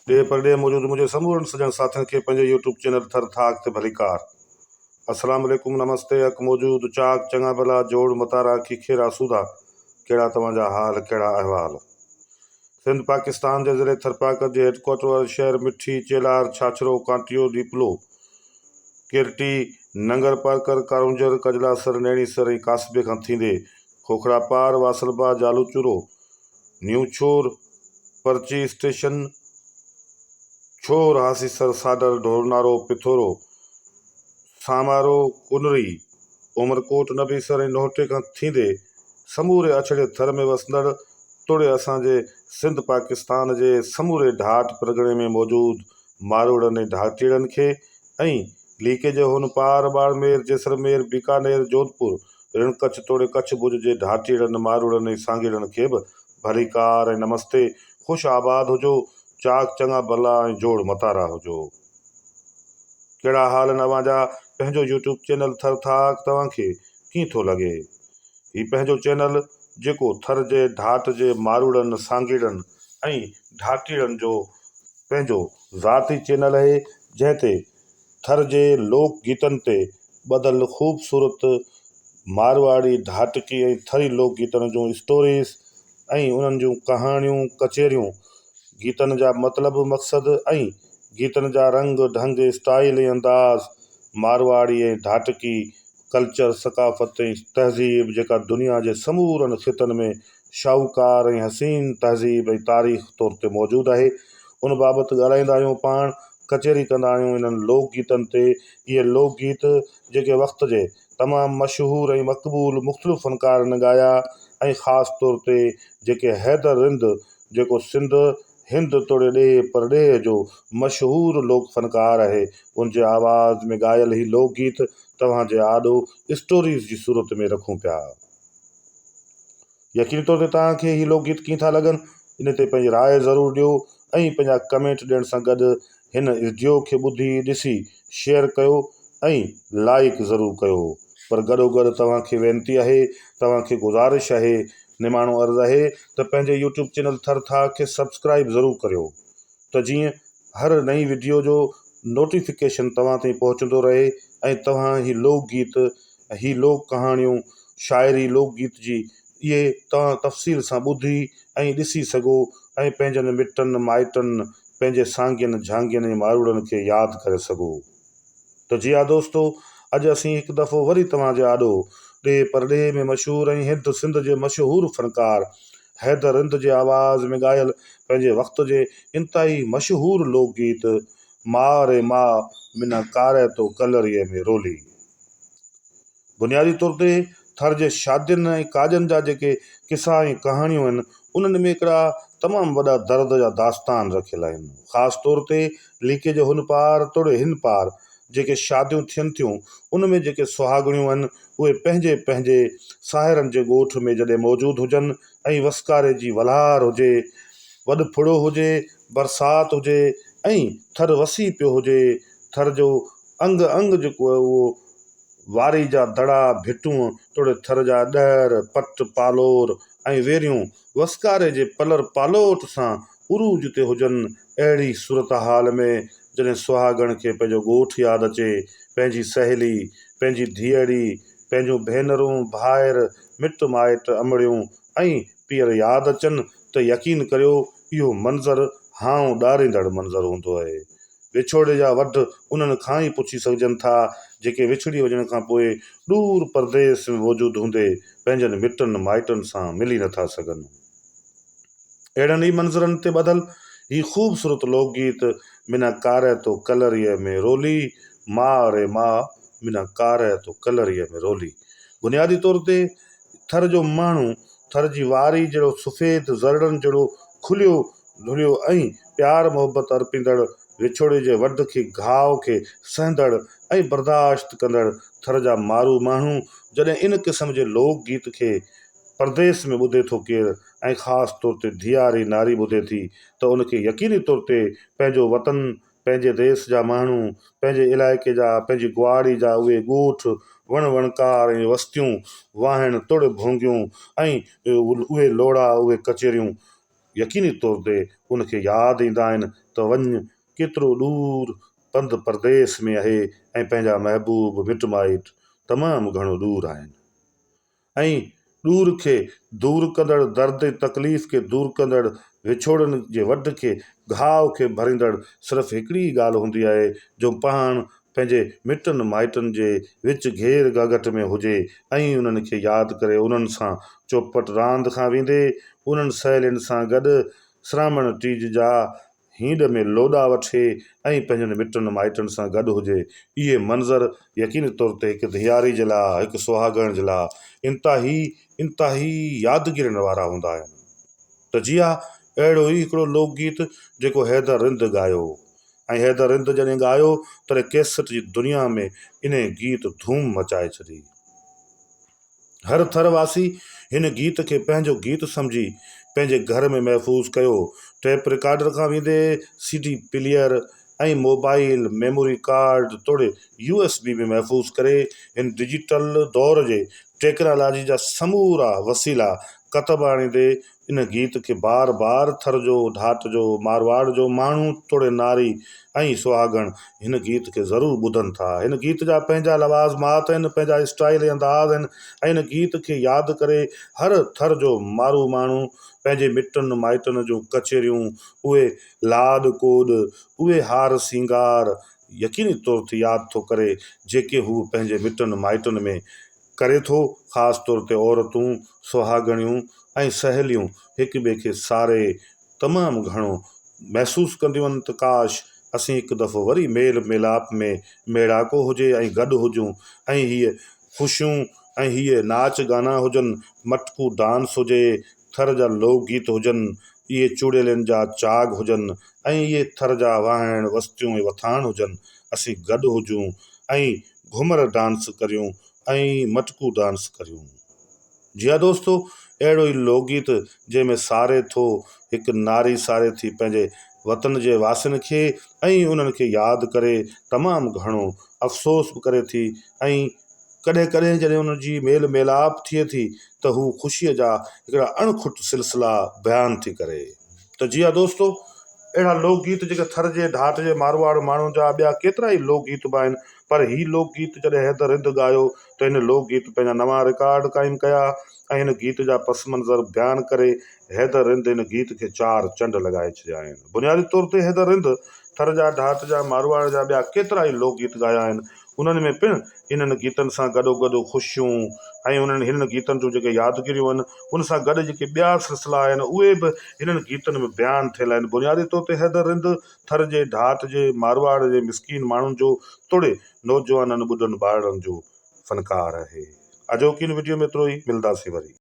ڏيهه پرڏيهه موجود منهنجي سمورن سڄڻ ساٿين کي پنهنجي يوٽيوب چينل ٿر ٿاڪ تي ڀليڪار. السلام عليڪم نمستي حق موجود چاڪ چڱا ڀلا جوڙ متارا کيکير آسودا ڪهڙا توهان جا حال ڪهڙا احوال. سنڌ پاڪستان جي ضلعي ٿرپارڪر جي هيڊڪوارٽر واري شهر مٺي، چيلهار، ڇاڇرو، ڪانٽيو، ڏيپلو، ڪيرٽي، ننگر پارڪر، ڪارونجهر، ڪجلاسر، نيڻيسر ۽ ڪاسبي کان ٿيندي کوکڙا پار، واسلبا، جالوچورو، نيوڇور، پرچي اسٽيشن، ڇور، هاسيسر، ساڍر، ڍورنارو، پٿورو، سامارو، ڪنري، عمرڪوٽ، نبيسر ۽ نوهٽي کان ٿيندي سموري اڇڙي ٿر ۾ وسندڙ توڙي اسان جي سنڌ پاڪستان جي سموري ڍاٽ پرڳڻي ۾ موجود ماروئڙن ۽ ڍاٽيئڙن کي ۽ ليڪي جي هن پار ٻاڙمير، جيسلمير، بيڪانير، جوڌپور، رڻ ڪڇ توڙي ڪڇ ڀڄ جي ڍاٽيئڙن، ماروئڙن ۽ سانگيئڙن کي به ڀليڪار ۽ نمستي، خوش آباد هجو، چاڪ چڱا ڀلا ۽ جوڙ متارا هجو. ڪهڙا حال آهن اوهان جا، پنهنجو يوٽيوب چينل ٿر ٿاڪ توهان کي ڪيئن ٿو لڳي؟ هي پنهنجو چينل جيڪو ٿر جي ڍاٽ جي ماروئڙن، سانگيئڙن ۽ ڍاٽيئڙن جو پنهنجو ذاتي چينل اهي جنهن تي ٿر جي لوڪ گيتن تي ٻڌل خوبصورت مارواڙي، ڍاٽڪي ۽ ٿري لوڪ گيتن جون اسٽوريز ۽ انهن جون ڪهاڻيون، ڪچهريون، گيتن جا مطلب مقصد ۽ گيتن جا رنگ ڍنگ، اسٽائيل ۽ انداز، مارواڙي ۽ ڍاٽڪي ڪلچر، ثقافت ۽ تهذيب جيڪا دنيا جي سمورن خطن ۾ شاهوڪار ۽ حسين تهذيب ۽ تاريخ طور تي موجود آهي، ان بابت ڳالهائيندا آهيون، پاڻ ڪچهري ڪندا آهيون انهن لوڪ گيتن تي. اهي لوڪ گيت جيڪي وقت جي تمام مشهور ۽ مقبول مختلف فنڪارن ڳايا ۽ خاص طور تي جيڪي حيدر رند جيڪو سنڌ، هند توڙي ڏيهه پرڏيهه جو مشهور لوڪ فنڪار آهي، ان جي آواز ۾ ڳايل هي لوڪ گيت توهان جي آڏو اسٽوريز جي صورت ۾ رکون پيا. يقيني طور تي توهان کي هي لوڪ گيت ڪيئن ٿا لڳن ان تي پنهنجي راء ضرور ڏيو ۽ پنهنجا ڪمينٽ ڏيڻ سان گڏ هن وڊيو کي ٻڌي ڏسي شيئر ڪيو ۽ لائيڪ ضرور ڪيو پر گڏوگڏ توهان کي وينتي آهي توهان کي گذارش آهي نماڻو عرض آهي ته پنهنجي يوٽيوب چينل ٿر ٿاڪ کي سبسڪرائيب ضرور ڪريو ته جيئن هر نئين وڊيو جو نوٽيفڪيشن توهان تائين پهچندو رهي ۽ توهان هي لوڪ گيت هي لوڪ ڪهاڻيون شاعري لوڪ گيت جي اهي توهان تفصيل سان ٻڌي ۽ ڏسي سگهو ۽ پنهنجن مٽن مائٽن پنهنجي سانگين جهانگين ۽ ماروئڙن کي ياد ڪري سگهو. ته جي ها دوستو اڄ اسين هڪ دفعو وري توهان جي آڏو ڏيهه پرڏيهه ۾ مشهور ۽ هند سنڌ جي مشهور فنڪار حيدر رند جي آواز ۾ ڳايل پنهنجي وقت جي انتهائي مشهور لوڪ گيت ماء ري ماء منا ڪاري تو ڪلريء ۾ رولي بنيادي طور تي ٿر جي شادين ۽ ڪاڄن جا جيڪي قصا ۽ ڪهاڻيون آهن، انهن ۾ هڪڙا تمام وڏا درد جا داستان رکيل آهن. خاص طور تي ليڪي جي هن پار توڙي هن پار جيڪي شاديون ٿين ٿيون، ان ۾ جيڪي سهاڳڻيون آهن، اهي پنهنجي پنهنجي ساهرن جي ڳوٺ ۾ جڏهن موجود هجن ۽ وسڪاري جي ولهار هجي، وڏ ڦڙو هجي، برسات هجي ۽ ٿر وسي پيو هجي، ٿر جو انگ انگ جيڪو آهي اهو واري جا دڙا، ڀٽون توڙي ٿر جا ڏهر، پٽ، پالور ۽ ويريون وسڪاري جي پلر پالوٽ سان عروج تي هجن، اهڙي صورتحال ۾ جڏهن سهاڳڻ کي پنهنجو ڳوٺ ياد اچي، پنهنجي سهيلي، پنهنجي ڌيئڙي، پنهنجون ڀينرون، ڀائر، مٽ مائٽ، امڙيون ۽ پيئر ياد اچن ته يقين ڪريو اهو منظر هانء ڏاريندڙ منظر هوندو آهي. وڇوڙي جا وڍ انهن کان ئي پڇي سگهجن ٿا، جيڪي وڇڙي وڃڻ کان پوء ڏور پرديس ۾ موجود هوندي پنهنجن مٽن مائٽن سان ملي نٿا سگهن. اهڙن ئي منظرن تي ٻڌل هي خوبصورت لوڪ گيت منا ڪاري تو ڪلريء ۾ رولي، ماء ري ماء منا ڪاري تو ڪلريء ۾ رولي بنيادي طور تي ٿر جو ماڻهو ٿر جي واري جهڙو سفيد ذرڙن جهڙو کليو ڌريو ۽ پيار محبت ارپيندڙ، وڇوڙي جي وڍ کي گهاء کي سهندڙ ۽ برداشت ڪندڙ ٿر جا مارو ماڻهو جڏهن ان قسم جي لوڪ گيت کي پرديس ۾ ٻڌي ٿو ڪير ۽ خاص طور تي ڌياري ناري ٻڌي ٿي ته ان کي يقيني طور تي پنهنجو وطن پنهنجي ديس جا ماڻهو پنهنجي علائقي جا پنهنجي گواڙي جا اهي ڳوٺ وڻ وڻڪار ۽ وستيون واهڻ تڙ ڀونگيون ۽ اهي لوڙها اهي ڪچهريون يقيني طور تي ان کي ياد ايندا آهن ته وڃ ڪيترو ڏور پنڌ پرديس ۾ اهي ۽ پنهنجا محبوب مٽ مائٽ تمام گهڻو ڏور آهن. ۽ ڏور کي دور ڪندڙ، درد ۽ تڪليف کي دور ڪندڙ، وڇوڙن جي وڍ کي، گهاء کي ڀريندڙ صرف هڪڙي ئي ڳالهه هوندي آهي جو پاڻ پنهنجي مٽن مائٽن جي وچ گهير گهگهٽ ۾ هجي ۽ انهن کي ياد ڪري انهن سان چوپٽ راند کان ويندي انهن سهيلين سان گڏ سرامڻ ٽيج جا هينڏ ۾ لوڏا وٺي ۽ پنهنجن مٽن مائٽن سان گڏ هجي. اهي منظر يقيني طور تي هڪ ڌياري جي لاء، هڪ سهاڳڻ جي لاء انتهائي انتهائي يادگيرين وارا هوندا آهن. ته جي ها، اهڙو ئي هڪڙو لوڪ گيت جيڪو حيدر رند ڳايو ۽ حيدر رند جڏهن ڳايو تڏهن ڪيسٽ جي دنيا ۾ انهي گيت ڌوم مچائي ڇڏي. هر ٿر واسي هن گيت کي پنهنجو گيت سمجهي پنهنجي گهر ۾ محفوظ ڪيو. ٽيپ رڪارڊر کان ويندي C D player ۽ mobile memory card توڙي يو ايس بي ۾ محفوظ ڪري هن ڊجيٽل دور جي ٽيڪنالاجي جا سمورا وسيلا ڪتب آڻيندي ان گيت کي بار بار ٿر جو، ڍاٽ جو، مارواڙ جو ماڻهو توڙي ناري ۽ سهاڳڻ هن گيت کي ضرور ٻڌن ٿا. هن گيت جا پنهنجا لوازمات آهن، پنهنجا اسٽائيل ۽ انداز آهن ۽ هن گيت کي ياد ڪري هر ٿر جو مارو ماڻهو پنهنجي مٽن مائٽن جون ڪچهريون، اهي لاڏ ڪوڏ، اهي هار سينگار يقيني طور تي ياد ٿو ڪري جيڪي هو پنهنجي مٽن مائٽن ۾ ڪري ٿو، خاص طور تي عورتون، سهاڳڻيون ۽ سهيليون هڪ ٻئي کي ساري تمام گهڻو محسوس ڪنديون آهن ته ڪاش اسين هڪ دفعو وري ميل ميلاپ ۾ ميڙاڪو هجي ۽ گڏ هجون ۽ هيء خوشيون ۽ هيء ناچ گانا هجن، مٽڪو ڊانس هجي، ٿر جا لوڪ گيت هجن، اهي چوڙيلين جا چاڳ هجن ۽ اهي ٿر جا واهڻ، وستيون ۽ وٿاڻ هجن، اسين گڏ هجون ۽ گهمر ڊانس ڪريون ۽ مٽڪو ڊانس ڪريون. جي ها دوستو اهڙو ئي لوڪ گيت جنهن ۾ ساري ٿو هڪ ناري ساري ٿي پنهنجي وطن جي واسين کي ۽ انهن کي ياد ڪري تمام گهڻو افسوس به ڪري ٿي ۽ ڪڏهن ڪڏهن جڏهن انهن جي ميل ميلاپ ٿئي ٿي ته هو خوشيء جا هڪڙا اڻ کٽ سلسلا بيان ٿي ڪري ته جي ها دوستو اهڙا لوڪ گيت جيڪي ٿر جي ڍاٽ جي مارواڙ ماڻهن جا ٻيا ڪيترائي لوڪ گيت به آهن پر هي لوڪ گيت جڏهن حيدر رند ڳايو ته هن لوڪ گيت پنهنجا نوان رڪارڊ قائم ڪيا ۽ هن گيت جا پس منظر بيان ڪري حيدر رند هن گيت کي چار چنڊ لڳائي ڇڏيا آهن. بنيادي طور تي حيدر رند ٿر جا ڍاٽ جا مارواڙ جا ٻيا ڪيترائي لوڪ گيت ڳايا آهن انهن ۾ پڻ انهن گيتن سان گڏوگڏ خوشيون ۽ انهن هنن گيتن جون جيڪي يادگيريون آهن ان سان گڏ جيڪي ٻيا سلسلا آهن اهي به هنن گيتن ۾ بيان ٿيل آهن. بنيادي طور تي حيدر رند ٿر جي ڍاٽ جي مارواڙ جي مسڪين ماڻهن جو توڙي نوجوانن ٻڍن ٻارڙن جو فنڪار آهي. اڄوڪي هن وڊيو ۾ ايترو ئي ملداسين وري.